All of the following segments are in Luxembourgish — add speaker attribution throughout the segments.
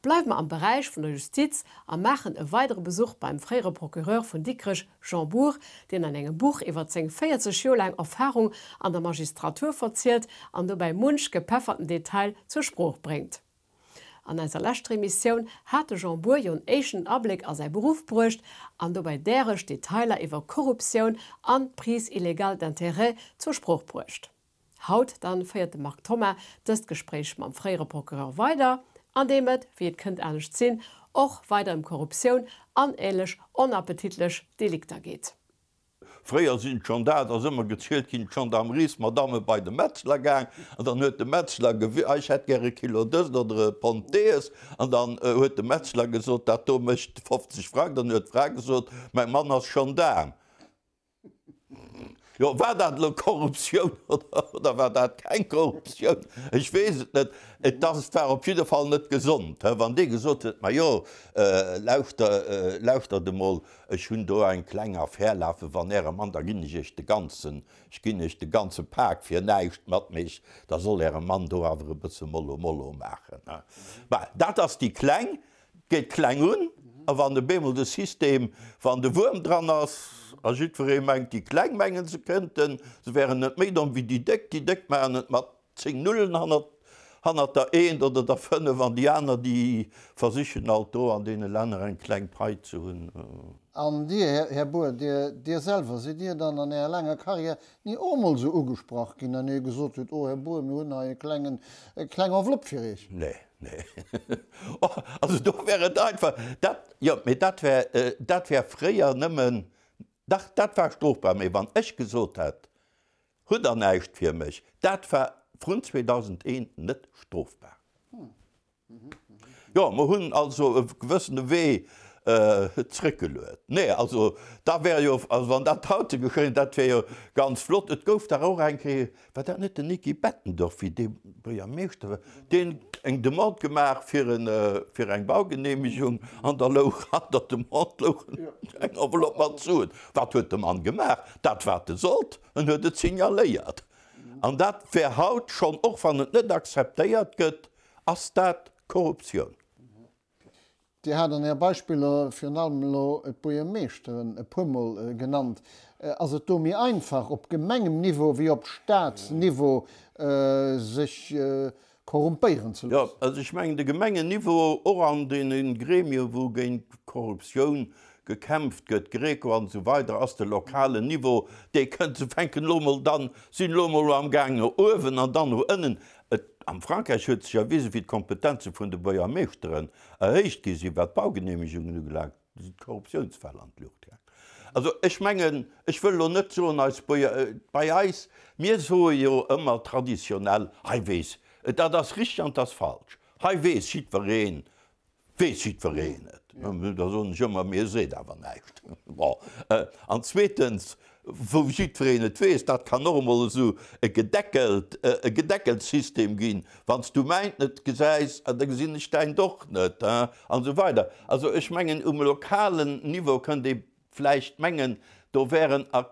Speaker 1: Bleiwe mer am Beräich vun der Justiz a maachen e weidere Besuch beim fréiere Procureur vun Dikrech Jean Bour, deen an engem Buch iwwer seng 40 Joer laang Erfarung an der Magistratur verzielt an dobäi munch gepefferten Detail zur Sprooch bréngt. An eiser leschter Emissioun hat de Jean Bour jo en éischten Abléck a säi Beruff bruecht an dobäi däreg Detailer iwwer Korruptioun an d'Prise illégale d'intérêts zur Sprooch bruecht. Haut dann féiert de Marc Thoma dëst Gespréich mam fréiere Procureur weider, an deem et, wéi et kënnt anescht sinn, och weider ëm Korruptioun an änlech onappetitlech Delikter geet.
Speaker 2: Fréier sinn d'Gendaarmen, ass ëmmer gezielt ginn, d'Gendarmeriesmadamme bei de Metzler gaang an dann huet de Metzler gewi, ah ech hätt gär e Kilo dëst oder e Pond dees an dann huet de Metzler gesot, dat do mécht 50 Frang. Dann huet d'Fra gesot, mäi Mann ass Gendaarm. Jo, war dat elo Korruptioun oder war dat keng Korruptioun? Ech weess et net. Et ass, war op jidde Fall net gesond, wann dee gesot huet, Majo, lauschter, lauschtert emol, Ech hunn do eng kleng Affär lafen, wann Äre Mann, da ginn ech Iech de ganzen, ech ginn Iech de ganze Pak fir näischt mat, mee ech, da soll Äre Mann do awer e bësse Mollo Mollo maachen. Bah, dat ass déi kleng, geet kleng un, a wann op eemol de System, wann de Wuerm dran ass, a jiddweree mengt, déi Kleng mengen se kënnten, se wären net méi domm wéi déi Déck, déi Déck maachen et mat 10 Nullen hannert, hannert der Eent oder der 5 an déi aner, déi versichen alt do an deene Länner eng kleng Pai ze hunn.
Speaker 3: An Dir, Här Bour, Dir, Dir selwer, sidd Dir dann an Ärer laanger Karriär ni och emol esou ugesprach ginn, an Dir gesot hutt, Oh, Här Bour, mir hunn hei e klengen, eng kleng Enveloppe fir Iech?
Speaker 2: Nee, nee. Oh, also do wär et einfach, dat, jo, mee dat wär, dat wär fréier nëmmen, dach, dat war strofbar, mee wann ech gesot hätt, Hutt der näischt fir mech? Dat war vrun 2001 net strofbar. Jo, mer hunn also e gewëssene Wee zrëckgeluet. Nee, also da wär jo, also wann dat haut ze geschéien, dat wär jo ganz flott. Et gouf dach och eng Kéier, war dat net den Niki Bettendorf, wéi dee Buergermeeschter war, deen eng Demande gemaach fir en, fir eng Baugenehmegung an da louch an der Demande louch eng Enveloppe mat Suen. Wat huet de Mann gemaach? Dat wat e sollt, en huet et signaléiert. An dat wär haut schonn, och wann et net akzeptéiert gëtt, ass dat Korruptioun.
Speaker 3: Dir hat an Är Beispiller virun allem elo d'Buergermeeschteren e puermol genannt. Ass et do méi einfach op Gemengemniveau wéi op Staatsniveau sech korrumpéieren ze
Speaker 2: loossen? Jo, also ech mengen de Gemengenniveau, och an deene Gremien, wou géint Korruptioun gekämpft gëtt, Greco an esou weider, ass de lokalen Niveau, dee kënnt, se fänken elo emol dann, sinn elo emol amgaang no uewen an dann no ënnen. Et, am Frankräich huet sech erwisen, wéi d'Kompetenze vun de Buergermeeschteren erhéicht gi sinn, wat d'Baugenehmegungen ubelaangt, sinn d'Korruptiounsfäll an d'Luucht gaang. Also ech mengen, ech wëll elo net soen, eis Buerger, bei eis, mir soe jo ëmmer traditionell, hei weess, dat ass richteg an dat ass falsch, hei weess jiddwereen, weess jiddwereen et. Da soen ech ëmmer, mee e seet awer näischt. Bon, an zweetens, wou jiddwereen et weess, dat kann och emol esou e gedeckelt, e gedeckelt System ginn, wann s du mäint net gesäis, da gesinn ech däint och net, an esou weider. Also ech mengen, um lokalen Niveau kënnt ee vläicht mengen, do wären a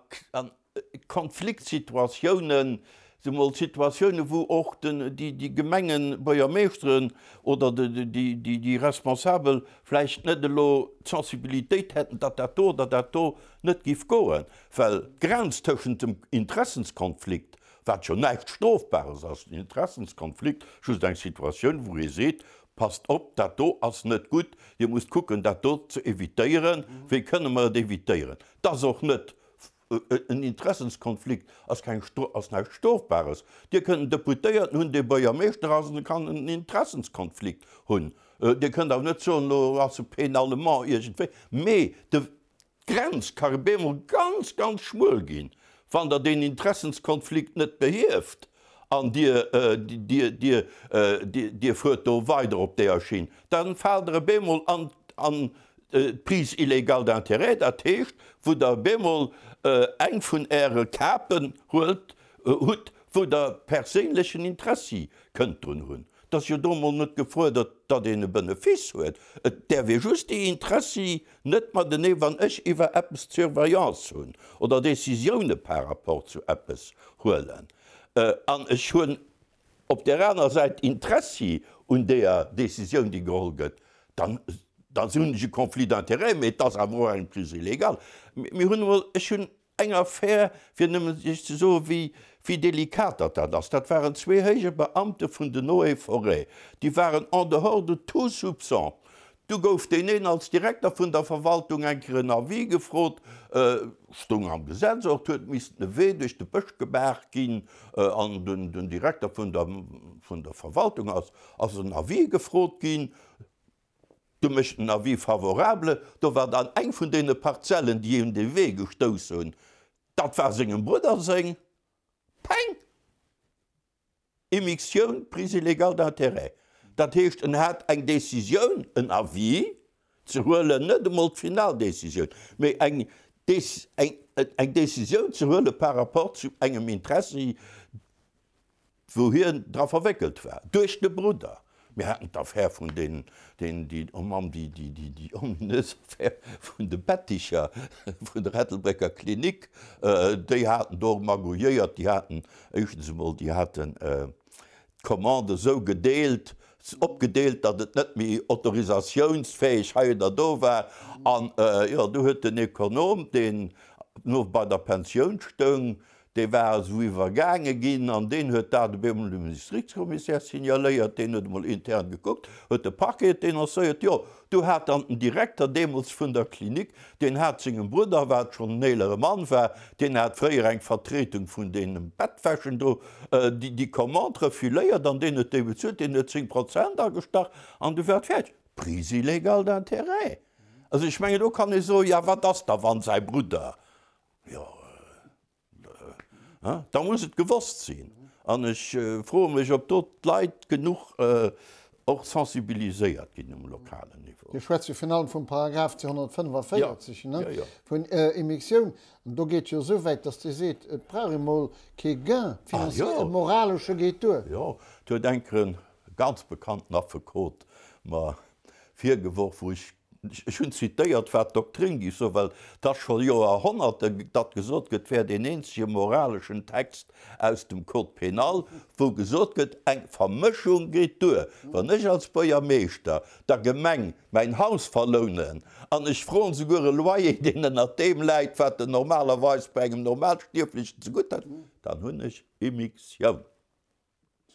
Speaker 2: Konfliktsituatiounen, zemol Situatiounen, wou och déi Gemengebuergermeeschteren oder déi Responsabel vläicht net elo d'Sensibilitéit hätten, datt dat do oder dat do net géif goen, well d'Grenz tëschent dem Interessenskonflikt, wat jo näischt Strofbares ass, den Interessenskonflikt, just eng Situatioun, wou ee seet, Passt op, dat do ass net gutt, Dir musst kucken, dat do ze évitéieren, wéi kënne mer et évitéieren? 't ass och net En Interessenskonflikt ass keng, ass näischt Strofbares. Dir kënnt en Deputéierten hunn, dee Buergermeeschter ass, an e kann en Interessenskonflikt hunn. Dir kënnt awer net soen, elo ass e pénalement iergendwéi. Mee de, d'Grenz ka op eemol ganz, ganz schmuel ginn, wann Der deen Interessenskonflikt net behieft an Dir, Dir, Dir, Dir fuert do weider op deeër Schinn. Da faalt Der op eemol an, an d'Prise illégale d'intérêt, dat heescht, wou Der op eemol eng vun Äre Kapen huelt, hutt, wou Der perséinlechen Interessi kënnt drun hunn. Et ass jo do emol net gefuerdert, datt een e Benefiss huet. Et däerf ee just déi Interessi net matenee, wann ech iwwer eppes d'Surveillance hunn oder Décisioune par rapport zu eppes huelen an ech hunn op där aner Säit Interessi un deeër Décisioun, déi geholl gëtt. Dann, dann hunn ech e Conflit d'intérêts, mee et ass awer och eng Prise illégale. Mir hunn emol, ech hunn eng Affär, fir nëmmen Iech ze soen, wéi, wéi delikat datt dat ass, dat waren zwee héije Beamte vun den Eaux et Forêts, déi waren en dehors de tout soupçon. Du gouf deen een als Direkter vun der Verwaltung eng Kéier en Avis gefrot, stoung am Gesetz och, et huet missten e Wee duerch de Bësch gemaach ginn, an den Direkter vun der, vun der Verwaltung ass, ass en Avis gefrot ginn. Du mécht en Avis favorable, do war dann eng vun deene Parzellen, déi un dee Wee gestouss hunn, dat war sengem Brudder seng. Peng! Immixtioun, prise illégale d'intérêts. Dat heescht, en hat eng Décisioun, en Avis ze huelen, net emol d'final Décisioun, mee eng eng Décisioun ze huele par rapport zu engem Interessi, wou hien dra verwéckelt war, duerch de Brudder. Mir haten d'Affär vun den, den, déi, oh Mamm, déi, déi, déi, déi ominös Affär vun de Betticher vun der Ettelbrécker Klinik. Déi haten do magouilléiert, déi haten, éischtens emol, déi haten d'Commande esou gedeelt, opgedeelt, datt et net méi autorisatiounsfäeg hei oder do war. An, jo, du huet den Ekonom, deen no bei der Pensioun stoung, Dee war esou iwwergaange ginn an deen huet dat op eemol dem Distriktskommissär signaléiert. Deen huet emol intern gekuckt, huet de Parquet denoncéiert. Jo, du hat dann den Direkter deemools vun der Klinik, deen hat sengem Brudder, wat schonn en eelere Mann war, deen hat fréier eng Vertretung vun deene Bettwäschen do, déi Commande refuléiert an deen huet déi bezuelt, deen huet 10 Prozent agestach an du war et fäerdeg. Prise illégale d'intérêt. Also ech mengen, do kann ee soen, jo wat ass da wann säi Brudder, Jo, da muss et gewosst sinn. An ech froe mech, ob do d'Leit genuch och sensibiliséiert ginn um lokalen Niveau.
Speaker 3: Dir schwätzt jo virun allem vum Paragraph 245, ne, vun Immixtioun. An do geet jo esou wäit, datt Dir seet, et brauch ee mol kee Gain financier, e moralesche geet duer.
Speaker 2: Jo, et huet enker e ganz bekannten Affekot mer virgeworf, wou ech Ech hunn zitéiert, wat d'Doktrin géif soen, well et ass scho Joerhonnerten, datt gesot gëtt, wär deen eenzege moraleschen Text aus dem Code pénal, wou gesot gëtt, eng Vermëschung geet duer. Wann ech als Buergermeeschter der Gemeng mäin Haus verlounen an ech froen souguer e Loyer, deen ënnert deem läit, wat en normalerweis bei engem Normalstierflechen zegutt hätt, dann hunn ech Immixtioun.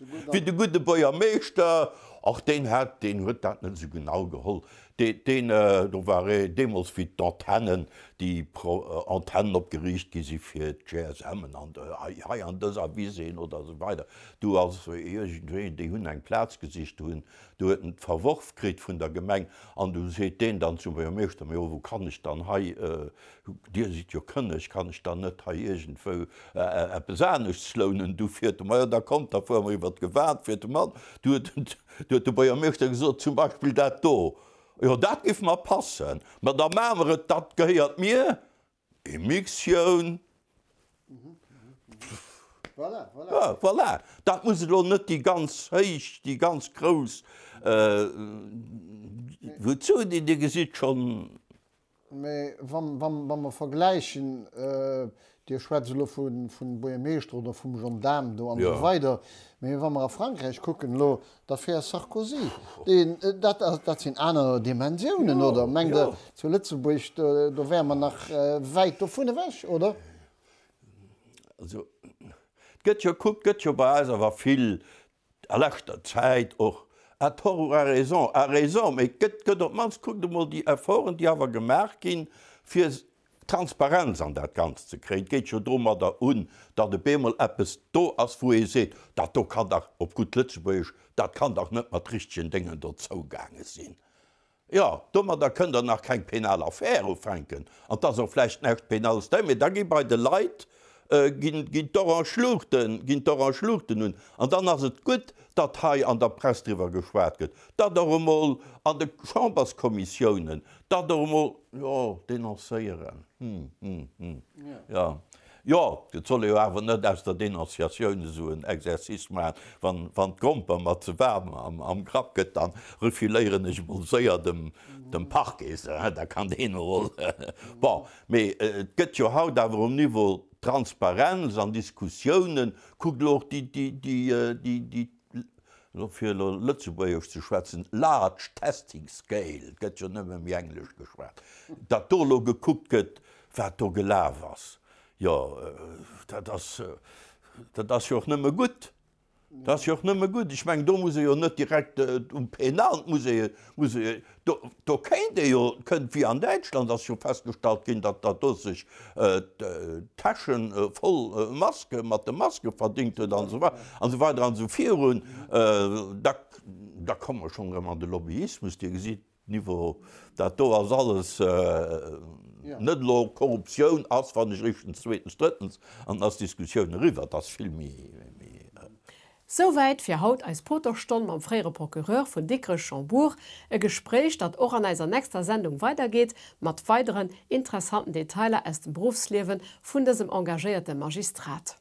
Speaker 2: Wéi de gudde Buergermeeschter, och deen hat, deen huet dat net esou genau geholl, deen, deen, do war ee deemools wéi d'Antennen, déi Antennen opgeriicht gi si fir d'GSMen an hei, hei an dëser Wiseen oder esou weider, du ass iergendwéi, déi hunn eng Plaz gesicht, du hunn, du huet en verworf kritt vun der Gemeng an du seet deen dann zum Buergermeeschter, Mä jo, wou kann ech dann hei Dir sidd jo kënneg, kann ech dann net hei iergendwou eppes aneschts lounen? Du fiert de Majo, da kommt, da fuere mer iwwer d'Gewan, fiert de Mann. Du huet de Buergermeeschter gesot, zum Beispill dat do, jo dat géif mer passen, ma da maache mer et, dat gehéiert mir, Immixtioun.
Speaker 3: Voilà, voilà.
Speaker 2: Voilà, dat muss elo net déi ganz héich, déi ganz grouss, wouzou, Dir gesitt schonn,
Speaker 3: Mä wa mer vergläichen, Dir schwätzt elo vum Buergermeeschter oder vum Gendaarm do an esou weider, mä wa mer a Frankräich kucken elo, d'Affär Sarkozy, deen, dat, dat sinn aner Dimensiounen, oder mengt Der, zu Lëtzebuerg, do wäre mer nach wäit dovun ewech, oder?
Speaker 2: Also, et gëtt jo, kuckt, gëtt jo bei eis awer vill A leschter Zäit och à tort ou à raison, à raison, mee et gëtt, gëtt op d'mannst, kuckt emol déi Efforten, déi awer gemaach ginn, fir Transparenz an dat Ganzt ze kréien. Et geet jo domadder un, datt op eemol eppes do ass, wou ee seet, dat do kann dach, op gutt Lëtzebuergesch, dat kann dach net mat richtegen Déngen do zougaange sinn. Jo, domadder kënnt Der nach keng penal Affär ufänken, an 't ass och vläicht näischt Penales däi, mee da gi bei de Leit, ginn, ginn d'orange Luuchten, ginn d'orange Luuchten un. An dann ass et gutt, datt hei an der Press driwwer geschwat gëtt, datt och emol an de Chamberskommissiounen, datt och emol, jo, denoncéieren, hm, hm, hm, jo. Jo, et soll ee jo awer net aus der Denonciatioun esou en Exercice maachen. Wann, wann d'Gromper mer ze waarm am, am Grapp gëtt, dann refiléieren ech emol séier dem, dem Parquet se, da kann deen emol. Bon, mee et gëtt jo haut awer um Niveau Transparenz an Diskussiounen, kuckt elo och déi, déi, déi, déi, déi. Elo fir elo Lëtzebuergesch ze schwätzen, large testing scale, et gëtt jo nëmme méi Englesch geschwat, datt do elo gekuckt gëtt, wat do gelaf ass, jo, dat ass, dat ass jo och nëmme gutt. Dat ass jo och nëmme gutt. Ech mengen, do muss ee jo net direkt um Penal, muss ee, muss ee, do, do kéint ee jo, kënnt wéi an Däitschland ass jo festgestallt ginn, datt, datt do sech d'Täsche voll Maske mat de Maske verdingt huet an esou weider an esou weider an esou virun. Da, da komme mer schonn erëm an de Lobbyismus. Dir gesitt, Niveau, dat do ass alles net elo Korruptioun ass, wann ech éischtens, zweetens, drëttens, an dann ass d'Diskussioun eriwwer. Et ass vill méi.
Speaker 1: Souwäit fir haut eis Poterstonn mam fréiere Procureur vun Dikrech Jean Bour, e Gespréich, dat och an eiser nächster Sendung weidergeet, mat weideren interessanten Detailer aus dem Beruffsliewe vun dësem engagéierte Magistrat.